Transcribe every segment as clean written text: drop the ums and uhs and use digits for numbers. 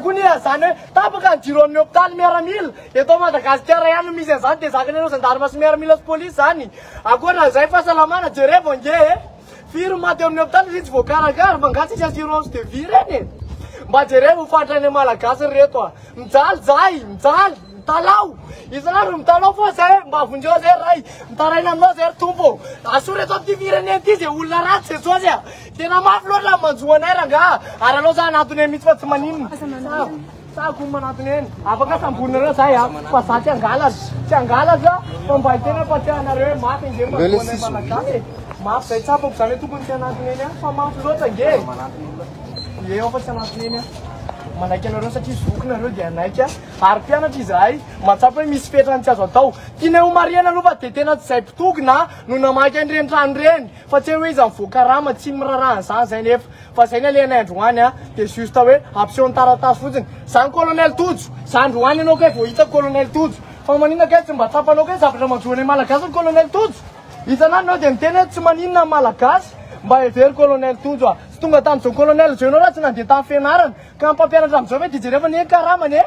koa ny zany hoe tapaka ny jiro amin'ny hopitaly miaramila. Eto Madagasikara ihany no misy an'izany dia zakan'ireo zandarma sy miaramila sy polisy izany. Ankoatran'izay fahasalamana jerevo ange e. Firy ny maty eo amin'ny hopitaly satria tsy voakarakara fa nga tsisy assurance de vie ireny e. Mba jerevo ny fahantrana malagasy ry reto a. Mijaly zahay, mijaly, mitalaho. Isan'andro mitalaho foana zahay hoe mba vonjeo zahay ry Ray. Mitaraina aminao zahay ry Tompo ô. Asory eto amin'ity firenena ity izay olona ratsy Jesosy a. Tena mafy loatra ny manjo anay rangaha. Ary aleo za hanatona eny mihitsy fa tsy maninona. Sahako ny manatona eny. Afaka samborinareo zahay a. Fa za tsy hangalatra. Tsy hangalatra fa mba hiteny fa tsy anareo hoe mafy ange manjo anay malagasy e. Mafy zay tsapako zany hoe tokony tsy hanatona eny fa mafy loatra ange e. Ie ao fa tsy hanatona eny aho. Manaiky anareo satria zoky nareo dia hanaiky aho. Ary mpianatra izahay, mahatsapa hoe misy fetrany tsy azo atao. Tianay ho marihana aloha fa dia tena tsy izay mpitokona no namaky an'ireny trano ireny. Fa tsy hay hoe iza mivoakarama, tsy miraharaha an'izany izay nefa. Fa izay ny alehanay androany an, dia juste hoe ampiseho ny taratasy fotsiny. Zany colonel Tojo, za androany ianao kay vao hitako colonel Tojo. Fa maninona kay tsy mba tsapanao kay zavatra manjo anay malagasy ny colonel Tojo? Isan'andro ianao dia miteny hoe tsy maninona ny malagasy. Mba hevero colonel Tojo a. Tsy tonga tamin'izao colonel izao ianao raha tsy nandeha tamin'ny fianarana. Ka ny mpampianatra amin'izao ve dia jereo anie ny karamany e.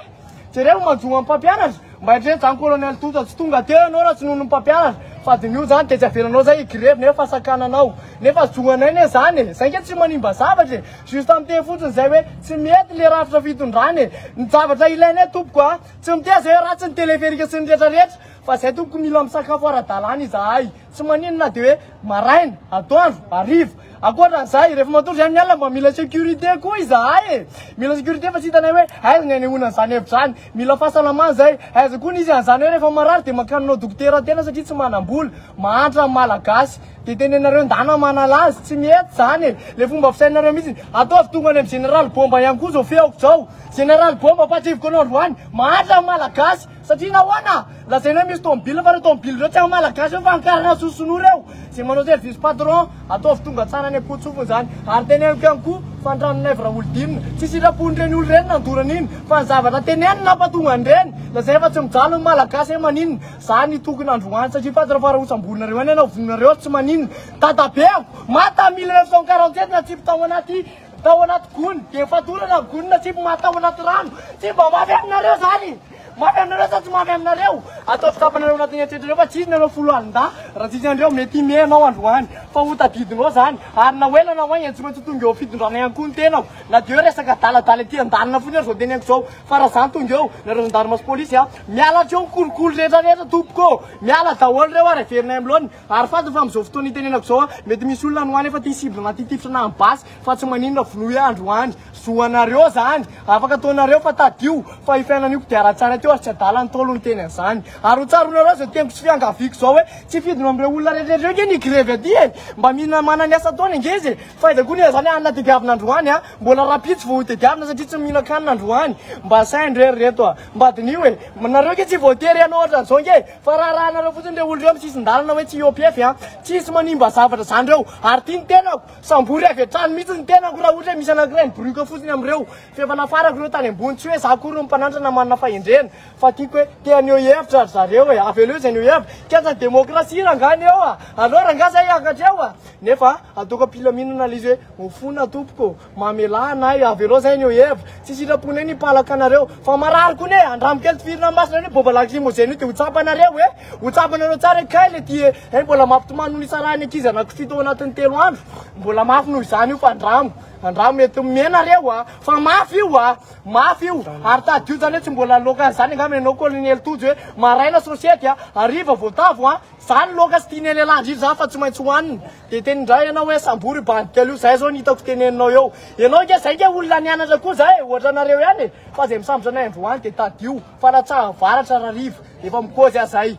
Jereo ny manjo an'ny mpampianatra. Mba eritrereto izany colonel Tojo a. Tsy tonga teo ianao raha tsy noho ny mpampianatra. Fa diniho izany dia tsy avelanao izay hi-grevy nefa sakananao. Nefa zonanay anie izany e. Izay ange tsy manimba zavatra e. Juste miteny fotsiny izay hoe tsy mety le rafitra fitondrana e. Ny zavatra ilainay tompoko a. Tsy miteny izay hoe ratsy ny téléphérique sy ny rehetra rehetra. Fa izay tompoko mila misakafo ara-dalàna izahay. Tsy maninona na dia hoe maraina, atoandro, hariva. Ankoatran'izay, rehefa matory izay amin'ny alina mba mila sécurité koa izahay e. Mila sécurité fa tsy hitanay hoe aiza ny hanehoana an'izany hevitra izany. Mila fahasalamana izay. Aiza koa ny hisy an'izany hoe rehefa marary dia mankany manao dokotera tena satria tsy manam-bola. Mahantra ny Malagasy. Dia tenenareo ndana manala azy. Tsy mety izany e. Ilay fomba fisainanareo mihitsy. Ataovy tonga any amin'ny Général Bomba ihany koa izao feoko izao. Général Bomba ampahatsahiviko anao androany. Mahantra ny Malagasy. Satria nahoana? Lazaina hoe misy tomobile fa ireo tomobile ireo tsy an'ny Malagasy ireo fa an'ny karana sy sinoa ireo. Izay manao service patron, ataovy tonga tsara any am-potsofiny izany. Ary teneniko ihany koa fa ny tranon'Aivo Raholidinina, tsy sitrapon'ireny olona ireny nandorana iny fa ny zavatra teneniny nampatonga an'ireny. Lazaina fa tsy mijaly ny Malagasy hoe maninona. Za ny tokony androany satria fantatra fa raha hosamborinareo any ianao vonoinareo ary tsy maninona. Dadabeako, maty tamin'ny 1947 natsipy tao anaty Tao anaty gony, dia fatorana ny gony natsipy maty tao anaty rano. Tsy mba mafy aminareo zany! Mafy aminareo sa tsy mafy aminareo? Ataovy tsapanareo anatin'ny eritreritrareo fa tsisy nareo foloalindahy raha tsisy an'ireo mety himehy anao androany. Fa ho tadidinao zany. Ary na ho ela na ho haingana tsy maintsy ho tonga eo amin'ny fitondrana ihany koa ny tenako. Na dia hoe resaka adaladala ety an-dalana fotsiny ary izao teneniko izao. Fa raha zany tonga eo, nareo zandarima sy polisy a, miala hatreo ny kolikoly rehetra rehetra tompoko ô! Miala daholo ireo ary averinay amin'ny laoniny. Ary fantany fa amin'izao fotoana itenenako izao a, mety misy olona any ho any efa tia cible na tia tifitra na amin'ny basy fa tsy maninona vonoy ahy androany. Zo anareo zany, afaka ataonareo fa tadidio fa io fiainana io kodiaran-tsara teo ary tsy adala ny Ntaolo niteny an'izany. Ary ho tsaroanareo izao teniko sy fiangaviako izao hoe tsy fidina amin'ireo olona rehetra ireo ange ny grevy aty e! Mba mila manana ny asa ataony ange izy e! Fa aiza koa nefa zany hanina tediavina androany a! Mbola rahampitso vao ho tediavina satria tsy mihinan-kanina androany. Mba saino re ry reto a! Mba diniho e! Nareo ange tsy voatery hanao ohatran'izao ange e! Fa raharahanareo fotsiny ireo olona ireo amin'ny sisin-dalana hoe tsy hiopf a! Tsisy manimba zavatra zany ireo! Ary tia ny tenako! Sambory avy hatrany mihitsy ny tenako raha ohatra hoe misy anankiray mibirioka fotsiny amin'ireo. Fa efa nafarako ireo tany ambony, tsy hoe za akory no mpananatra na manana fahendrena, fa tiako hoe te haneho hevitra ry zareo e! Aveleo izy haneho hevitra! Kianjan'ny demokrasia rangaha ny eo a! Aleo rangaha zay hiakatra eo a! Nefa ataoko am-pilaminana ilay izy hoe mifona tompoko ô! Mamelà anay, avelao zay haneho hevitra! Tsy sitraponay ny hipalaka anareo, fa marary koa anie! Andramo kely tifirina ny masonareo io bomba lacrymogène io dia ho tsapanareo e! Ho tsapanareo tsara hoe kay le ty e! Hay mbola mampitomany noho ny nisarahan'ny ankizy anankifito ao anatin'ny telo andro! Mbola mafy noho izany io fa andramo! Andramo mety mimenareo a! Fa mafy io a! Mafy io! Ary tadidio zany hoe tsy mbola loaka an'izany angamba ianao colonel Tojo hoe maraina sosiety a! Hariva voatavo a! Zany loaka tsy tian'ny lehilahy indrindra zany fa tsy maintsy hohanina. Dia teny indray ianao hoe sambory io bandy kely io, zay zao ny hitako teneninao eo. Ianao ange zay ange olona nianatra koa zay e, ohatra anareo ihany e. Fa zay misambotra anay androany dia tadidio fa latsaha varatra rariva efa mikozy aho zay.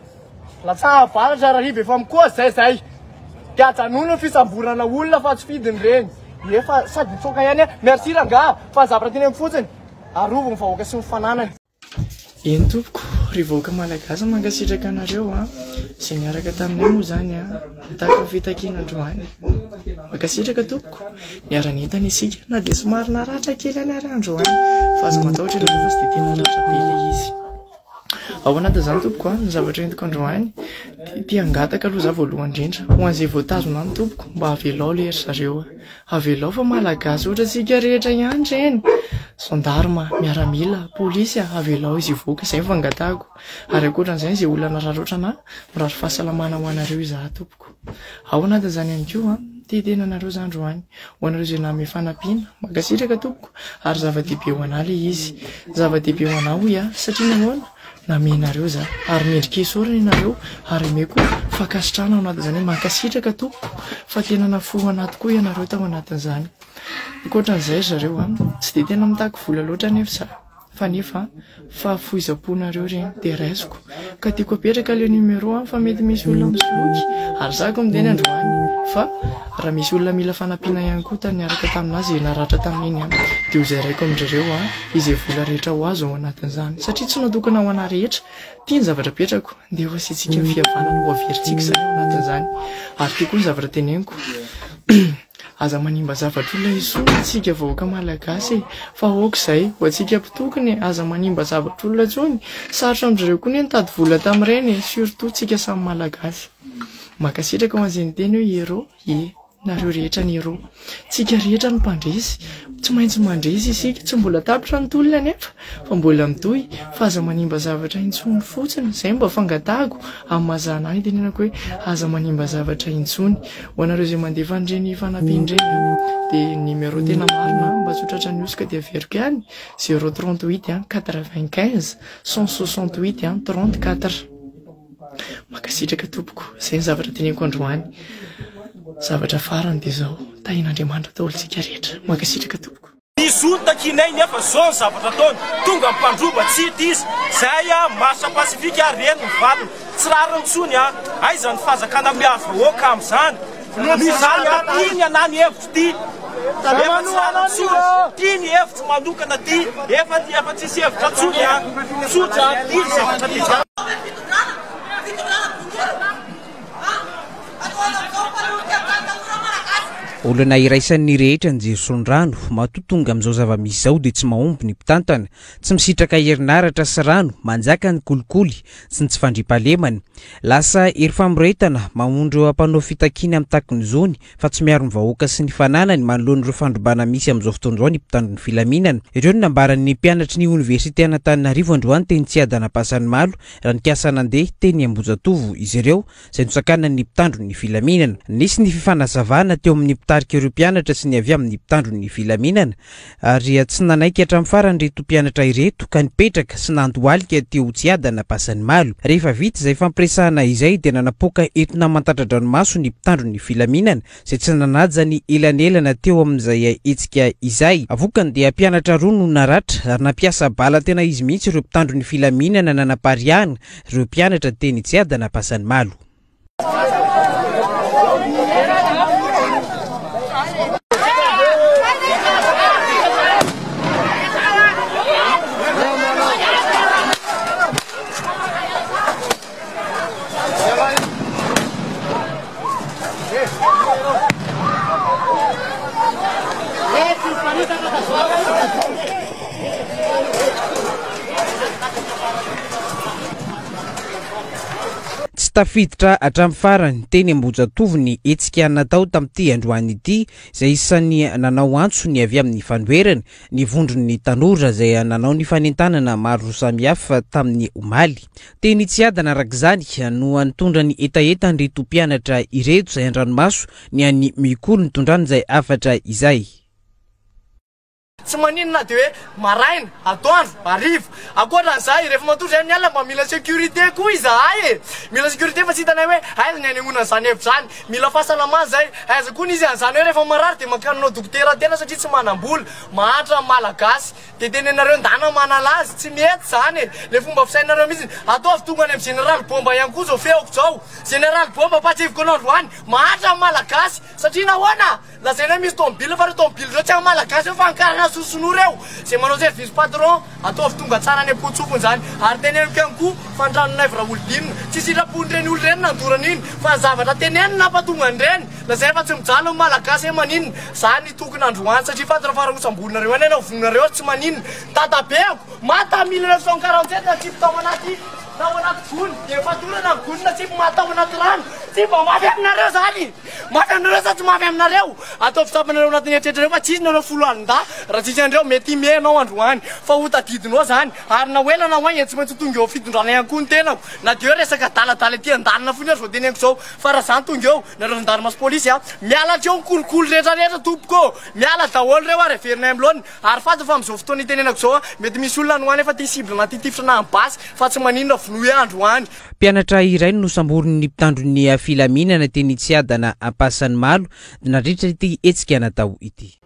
Latsaha varatra rariva efa mikozy zay zay. Dia ajanony ny fisamborana olona fa tsy fidiny ireny. Efa sady mitsoaka ihany aho. Merci rangaha fa ny zavatra teneniko fotsiny, arovy ny vahoaka sy ny fananany. Eny tompoko, ry vahoaka malagasy mankasitraka anareo a, izay niaraka taminay moa izany a, nitaky ny fitakiana androany. Mankasitraka tompoko, niara-nientana isika na dia somary naratra kely ihany ary androany, fa aza matahotra ianareo fa tsy dia tena ratra be ilay izy. Ao anatin'izany tompoko a, ny zavatra entiko androany dia te hangataka aloha za voalohany indrindra ho an'izay voatazona any tompoko mba avelao le ry zareo a. Avelao fa malagasy ohatra antsika rehetra ihany ireny. Gendarme, miaramila, polisy a, avelao izy hivoaka, izay ny fangatahako. Ary ankoatran'izay izay olona nararaotra anah, mirary fahasalamana ho anareo izaho tompoko. Ao anatin'izany ihany koa, te hiteny anareo za androany, ho anareo izay nanome fanampiana, mankasitraka tompoko, ary zava-dehibe ho anah ilay izy. Zava-dehibe ho anah hoy aho, satria nahoana? Namenareo za, ary mendrika isaorana ianareo, ary omeko fankasitrahana ao anatin'izany hoe mankasitraka tompoko, fa tena nafoha anah tokoa ianareo tao anatin'izany. Ankoatran'izay ry zareo an, tsy dia tena mitaky vola loatra anefa za. Fa nefa fahafoizam-ponareo ireny dia raisiko ka tiako apetraka ilay numéro an fa mety misy olona misoloky ary za ko miteny androany fa raha misy olona mila fanampiana ihany koa tany niaraka taminah izay naratra tamin'iny an dia ho zaraiko amin-drareo an izay vola rehetra ho azo ao anatin'izany satria tsy natokana ho anah rehetra ity ny zavatra apetrako ndeha ho asiantsika fihavanana ho averintsika izany ao anatin'izany ary ity koa ny zavatra teneniko Aza manimba zavatr'olona intsony antsika vahoaka malagasy e! Fa aoka izay, ho antsika mpitokona e! Aza manimba zavatr'olona intsony! Sarotra amin-dry zareo koa anie nitady vola tamin'ireny e! Surtout tsika samy malagasy. Mankasitraka ho an'izay niteny hoe héros, ie, nareo rehetra ny héros. Tsika rehetra no mpandresy, tsy maintsy mandresy isika, tsy mbola tapitra ny tolona anefa fa mbola mitohy, fa aza manimba zavatra intsony fotsiny, izay mba fangatahako amin'ny maha zanahy itenenako hoe aza manimba zavatra intsony. Ho anareo izay mandefa an'ireny fanampiana ireny an, dia ny numéro tena marina mba tsy ho tratran'ny hosoka dia averiko ihany, 038 95 168 34. Mankasitraka tompoko, izay ny zavatra teneniko androany. Zavatra farany dia izao, tahian'Andriamanitra daholo isika rehetra. Mankasitraka tompoko. Ny zo no takianay nefa zao ny zavatra ataony, tonga ny mpandroba tsy hita izy, zay a marche pacifique ary reny ny valiny, tsy rariny tsony a, aiza ny fanjakana miaro vahoaka amizany, noho izany a ty ny anah ny hevitro ty, efa tsy rariny tsony, ty ny hevitro manokana ty, efa efa tsisy hevitra tsony a, tsotra ty ny zavatra tediaviko. Olana iraisan'ny rehetra ny jiro sy ny rano. Matoa tonga amin'izao zava-misy izao dia tsy mahomby ny mpitantana. Tsy misitraka herinaratra sy rano, manjaka ny kolikoly sy ny tsy fandriampahalemana. Lasa hery famoretana, mamono ireo mpanao fitakiana mitaky ny zony fa tsy miaro ny vahoaka sy ny fananany manoloana ireo fandrobana misy amin'izao fotoana izao ny mpitandro ny filaminana. Ireo no nambaran'ny mpianatry ny oniversiten'Antananarivo androany teny Tsiadana Ampasanimalo raha nikasa nandeha teny Ambohijatovo izy ireo izay nosakanan'ny mpitandro ny filaminana. Nisy ny fifanazavana teo amin'ny mpitarika ireo mpianatra sy ny avy amin'ny mpitandro ny filaminana ary tsy nanaiky hatramin'ny farany ireto mpianatra ireto ka nipetraka sy nandohalika teo Tsiadana Ampasanimalo. Rehefa vita izay fampiresahana izay dia nanapoaka etona aman-tandra-dranomaso ny mpitandro ny filaminana izay tsy nanaja ny elanelana teo amin'izay hetsika izay. Vokany dia mpianatra roa no naratra ary nampiasa bala tena izy mihitsy ireo mpitandro ny filaminana nanapariahana ireo mpianatra teny Tsiadana Ampasanimalo. Tsy tafiditra hatramin'ny farany teny Ambohijatovo ny hetsika natao tamin'ity androany ity izay isan'ny nanao antso ny avy amin'ny fanoherana ny vondron'ny tanora izay nanao ny fanentanana maro samihafa tamin'ny omaly. Teny Tsiadana araka izany no nitondra ny hetahetan'ireto mpianatra ireto izay an-dranomaso ny an'ny Mikolo nitondrany izay hafatra izay. Tsy maninona na dia hoe maraina, atoandro, hariva. Ankoatran'izay, rehefa matory izahay amin'ny alina mba mila sécurité koa izahay e! Mila sécurité fa tsy hitanay hoe aiza ny hanehoana an'izany hevitra izany. Mila fahasalamana izay. Aiza koa ny izy an'izany hoe rehefa marary dia mankany manao dokotera tena satria tsy manam-bola. Mahantra ny Malagasy. Dia tenenareo ndana manala azy. Tsy mety izany e! Le fomba fisainareo mihitsy. Ataovy tonga any amin'ny Général Bomba ihany koa izao feoko izao. Général Bomba ampahatsiahiviko anao androany. Mahantra ny Malagasy. Satria nahoana? Lazaina hoe misy tomobile fa ireo tomobile ireo tsy an'ny Malagasy ireo fa an'ny karana sy sinoa ireo. Izay manao service patron, ataovy tonga tsara any am-potsofiny izany. Ary teneniko ihany koa fa ny tranon'Aivo Raholidinina, tsy sitrapon'ireny olona ireny nandoro an'iny fa ny zavatra teneniny nampatonga an'ireny. Lazaina fa tsy mijaly ny Malagasy hoe maninona. Za nitokona androany satria fantatra fa raha hosamborinareo any ianao, vonoinareo ary tsy maninona. Dadabeako, maty tamin'ny 1947 natsipy tao anaty. Na ao anaty gony dia fatorana ny gony na tsipy maty ao anaty rano. Tsy mba mafy aminareo zany! Mafy aminareo sa tsy mafy aminareo? Ataovy tsapanareo anatin'ny eritreritrareo fa tsisy nareo foloalindahy raha tsisy an'ireo mety hime anao androany fa ho tadidinao zany ary na ho ela na ho haingana tsy maintsy ho tonga eo fitondrana ihany koa ny tenako na dia hoe resaka adaladala ety an-dalana fotsiny ary vao teneniko zao fa raha zany tonga eo nareo gendarme sy polisy a! Miala hatreo ny kolikoly rehetra rehetra tompoko ô! Miala daholo ireo ary averinay amin'ny laoniny Ary fantatra fa amin'izao fotoana itenenako izao, mety misy olona any ho any efa te cible na te hitifitra na amin'ny basy, fa tsy maninona vonoy androany. Mpianatra iray no nosamborin'ny mpitandro ny filaminana teny Tsiadana Ampasanimalo nandritra ity hetsika natao ity.